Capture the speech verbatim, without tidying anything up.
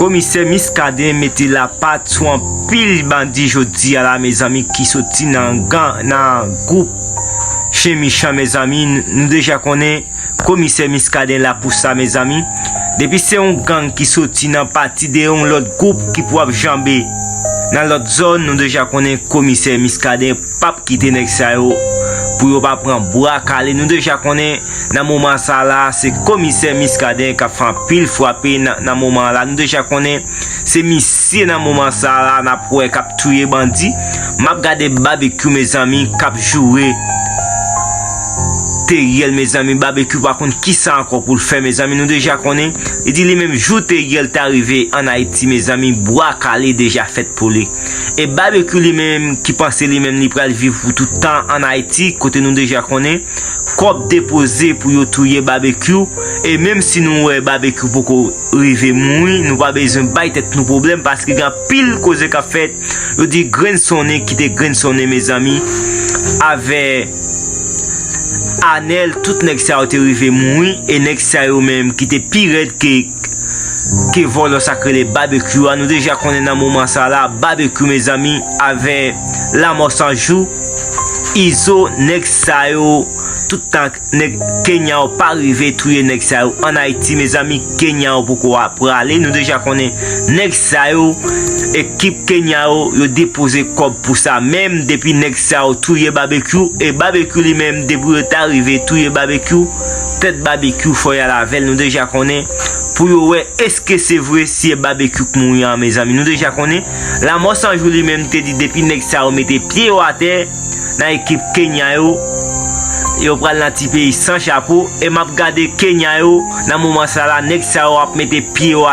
Komisè Miskaden mete lapat sou anpil bandi jodi a la, mezanmi, ki soti nan gan, nan gwoup chen michan, mezanmi. Nou deja konnen komisè Miskaden la pou sa, mezanmi. Depi se yon gang ki soti nan pati de yon lòt gwoup ki pou ap janbe nan lòt zòn, nou deja konnen komisè Miskaden p ap kite nèg sa yo pou yo pa pran bwa kale. Nou deja konnen nan moman sa la, se komisè Miskaden k ap fè anpil frape nan, nan moman la. Nou deja konnen se misye nan moman sa la n ap wè k ap touye bandi. M ap gade Babekyou, mezanmi, k ap joure Teriel, mezanmi. Babekyou pa konn kisa ankò pou l fè, mezanmi. Nou deja konnen, li di li menm, jou Teriel ta rive ann Ayiti, mezanmi, bwa kale deja fèt pou li. E Babekyou li menm ki panse li menm li pral viv pou tout tan ann Ayiti, kote nou deja konnen kòb depoze pou yo touye Babekyou. E menm si nou wè Babekyou poko rive mouri, nou pa bezwen bay tèt nou pwoblèm, paske gen anpil koze k ap fèt. Yo di grenn sonnen kite grenn sonnen, mezanmi. Avè Anèl, tout nèg sa yo te rive mouri, e nèg sa yo menm ki te pi rèd ke, ke vòlò sa k rele Babekyou a. Nou deja konnen nan moman sa la, Babekyou, mezanmi, avè Lanmò San Jou, Izo, nèg sa yo, tout tan nèg Kenya yo pa rive touye nèg sa yo ann Ayiti, mezanmi, Kenya yo poko ap prale. Nou deja konnen nèg sa yo, ekip Kenya yo, yo depoze kòb pou sa menm. Depi nèg sa yo touye Babekyou, e Babekyou li menm, depi yo ta rive touye Babekyou, tèt Babekyou fò y al avè l. Nou deja konnen, pou yo wè èske se vre si e Babekyou k mouri an, mezanmi. Nou deja konnen Lanmò San Jou li menm te di depi nèg sa yo mete pye yo atè nan ekip Kenya yo, yo pral nan ti peyi san chapo. E m ap gade Kenya yo nan moman sa la, nèg sa yo ap mete pye yo